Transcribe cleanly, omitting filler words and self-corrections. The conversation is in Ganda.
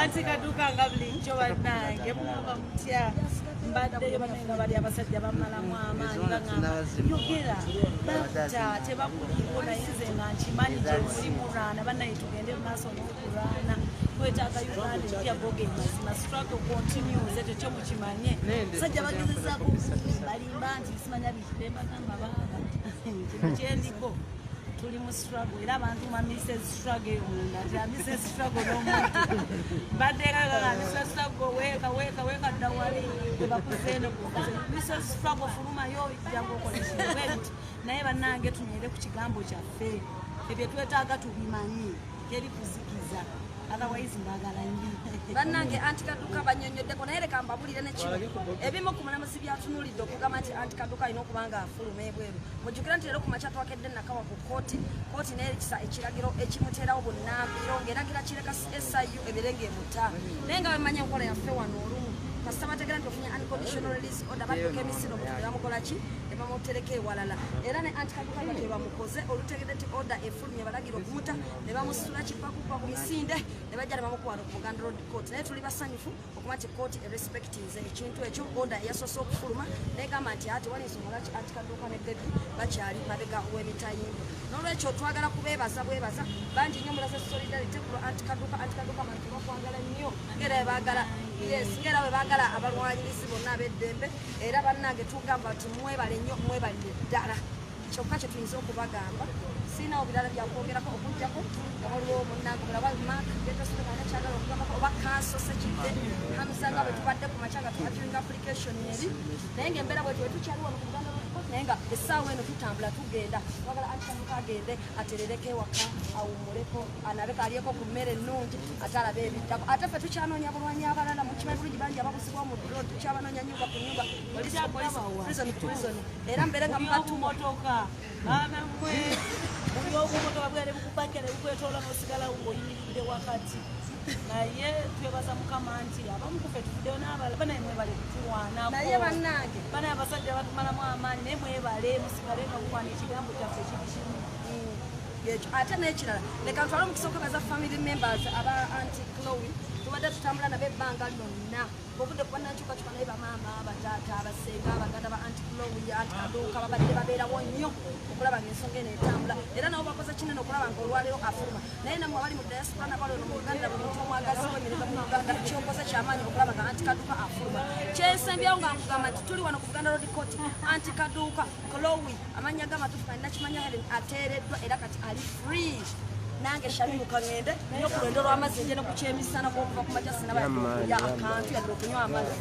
Anti Kaduuka nga bulijjo bannange mugamba mutya? Mbaddeyo bannange nga bali abasajja bamalamu amaanyi, baŋŋamba yogera batta tebakuliiko, naye nze nga nkimanyi gye muli mulwana. Bannange, tugende mu maaso n'okulwana, twetaaga Uganda empya. Goge mazima, struggle continues, ekyo kyo mukimanye. Sajja bagezezaako balimba nti simanya biki, bagamba baaba kino kyendiko tuli mu struggle, era abantu ma Mrs Struggle eyo munda nti a Mrs Struggle n'omuntu mbadde nga Mrs Struggle, weeka weeka weeka, dda wali webakuzeeno Mrs Struggle, fulumayo jangu okola ekintu bwe biti. Naye bannange, tunywere ku kigambo kyaffe, ebyo twetaaga tubimanyi, teri kuzikiza, otherwise mbagala nnyo. Bannange, Anti Kaduka banyonyoddeko, naye leka mbabulire ne kino ebimu ku mulamuzi byatunuulidde okugamba nti Anti Kaduka alina okuba nga afuluma ebweru. Mujjukira nti leero ku makya twakedde Nakawa ku kooti, kooti neerikisa ekiragiro ekimuteerawo bunnambiro ng'eragira Kireka SIU ebeere ng'emuta. Naye nga bamanya enkola yaffe wano, olumu kasita bategera nti ofunye unconditional release order, badduka emisiro, omuntu ne bamukola ki, ne bamutereka ewalala. Era ne Anti Kaduka nga kye bamukoze, olutegedde nti order efulumye balagira okumuta, ne bamusula kipakupa ku misinde, ne bajja ne bamukuba ku Buganda Road Court. Naye tuli basanyufu okuba nti kooti erespectinze ekintu ekyo. Order eyasoose okufuluma negamba nti ate wali ensonga lwaki Anti Kaduuka ne Bebi bakyali mabega w'emitayimbo. N'olwekyo twagala kubeebaza bwebaza bangi nnyo mulaze solidarity ku lwa Anti Kaduuka. Anti Kaduuka, abantu bakwagala nnyo ngera bwe baagala, yes, ngera bwe baagala abalwanyirizi bonna ab'eddembe. Era bannange, tugamba nti mwebale nnyo, mwebalire ddala. Kyokka kye tuyinza okubagamba, siinawo birala byakwogerako okuggyako nga waliwo munnange omulala Mark getositokana kyagala okugambako oba kanso Sekidde Hamza, nga bwe tubadde ku makya nga tuakiringa application eri. Naye ngaembeera bwetyo wetukyali wano ku Buganda Road Court, naye nga essaawa eno tutambula tugenda, twagala Anti Kaduka agende aterereko ewaka, awummuleko, anabeko, alyeko ku mmere ennungi, ate alabe ebiddako. Ate ffe tukyanoonya bulwanyi abalala, mukimanyi bulungi bangi ababuzibwa mu drone, tukyabanoonya nyumba ku nyumba, police ku police, prison ku prison, era mbeere nga mubatuwa. Motoka baana mmwe, buli obumotoka bwere bukupakira ne bukwetoola n'osigala ng'oyimiridde wakati. Naye twebaza Mukama nti abamu kufe tuvuddeyo n'abalala. Banaye, mwebale kutuwaanako. Naye bannange, banaye abasajja batumalamu amaanyi, naye mwebale, musigale nga muwana, ekigambo kyaffe kiri kimu. Ekyo ate n'ekirala, leka ntwale omukisa okwebaza family members aba Anti Chloe. Tubadde tutambula nabo ebbanga lyonna obudde kuba nankyukakyuka, naye bamaama, bataata, abasenga, abaganda ba Anti Chloe, Anti Kaduuka babadde babeerawo nnyo okulaba nga ensonga eno etambula, era nabo bakoze kinene okulaba nga olwaleero afuluma. Naye namwe abali mu diaspora nabali ono mu Uganda, buli muntu omwagazi w'emirembe mu Uganda, kyokoze kyamaanyi okulaba nga Anti Kaduuka afuluma. Kyensembyawo nga nkugamba nti tuli wano ku Buganda Road Court, Anti Kaduuka Chloe, amannya g'amatuufu kalina Kimanya Helen, ateereddwa era kati ali free. Nange Shamimu kaŋŋende nyo ku lwendo lw'amazzi, nje ne ku kyemisana, kuba okuva ku makya sinaba yadde okulya akantu yadde okunywa amazzi.